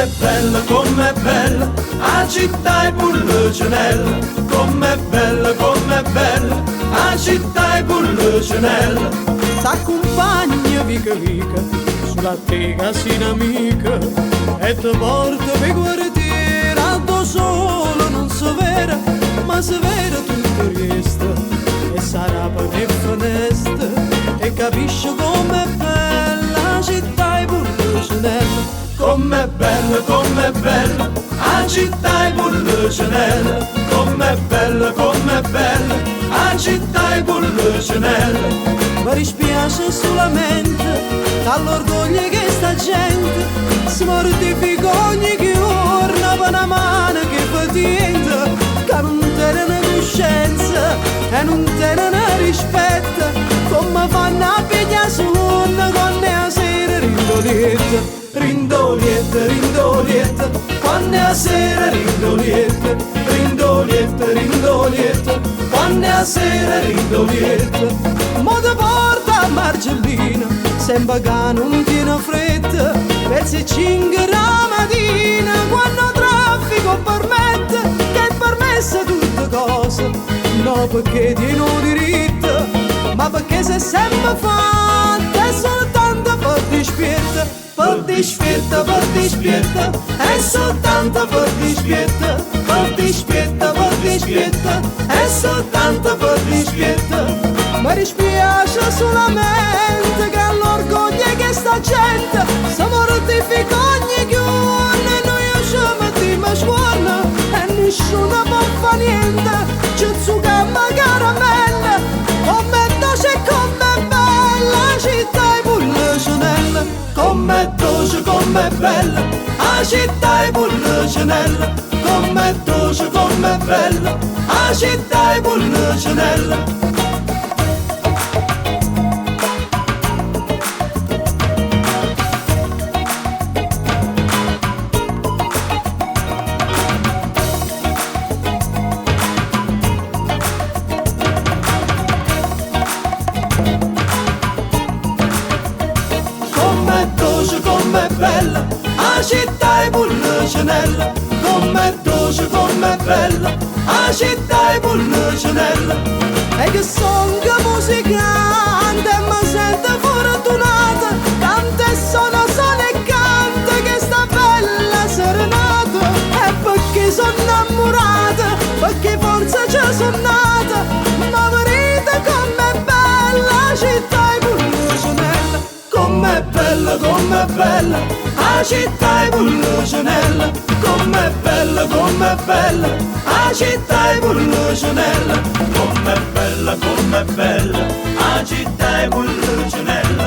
Comm'è bella, comm'è bella, 'a città 'e Pullecenella. Comm'è bella, comm'è bella, 'a città 'e Pullecenella. T'accumpagna vico vico, sulo a te ca si' n'amica e te porta pe' quartiere addò 'o sole nun se vere, ma se vere tutto 'o riesto e s'arapano 'e feneste e capisce comm'è bella 'a città 'e Pullecenella. Comm'è bella, comm'è bella, 'a città 'e Pullecenella. Comm'è bella, comm'è bella, 'a città 'e Pullecenella. Me dispiace sulamente ca l'orgoglio 'e chesta gente se mortifica ogni ghiuorno pe' na mano che fetiente ca nun teneno cuscienza e nun teneno rispetto comme fanno a piglià suonno quanno è 'a sera dint' 'o lietto dint' 'o lietto dint' 'o lietto quanno è 'a sera dint' 'o lietto dint' 'o lietto dint' 'o lietto quanno è 'a sera dint' 'o lietto Mo te porto a Margellina sempe ca nun tiene fretta verso 'e cinche d' 'a matina quanno 'o traffico 'o permette che è permesso tutte cose no pecché tiene 'o diritto ma pecché s'è sempe fatto è soltanto pe dispietto pe dispietto pe dispietto è soltanto pe dispietto pe dispietto pe dispietto è soltanto pe dispietto Me dispiace sulamente ca l'orgoglio 'e chesta gente se mortifica ogni ghiuorno e nuje ce mettimmo scuorno e nisciuno po' fa niente ce zucammo 'e caramelle Comm'è doce e comm'è bella 'a città 'e Pullecenella Comm'è doce, comm'è bella, 'a città 'e Pullecenella. Comm'è doce, comm'è bella, 'a città 'e Pullecenella. Comm'è doce, comm'è bella, 'a città 'e Pullecenella. Comm'è doce, comm'è bella, 'a città 'e Pullecenella. E che song musicante e me sento fortunata Canto e sono, sono e canto chesta bella serenata E pecché so' 'nnammurata, pecché forse ce so' nata Ma verite comm'è bella 'a città 'e Pullecenella Comm'è bella, comm'è bella, 'a città 'e Pullecenella. Comm'è bella, comm'è bella, 'a città 'e Pullecenella. Comm'è bella, comm'è bella, 'a città 'e Pullecenella.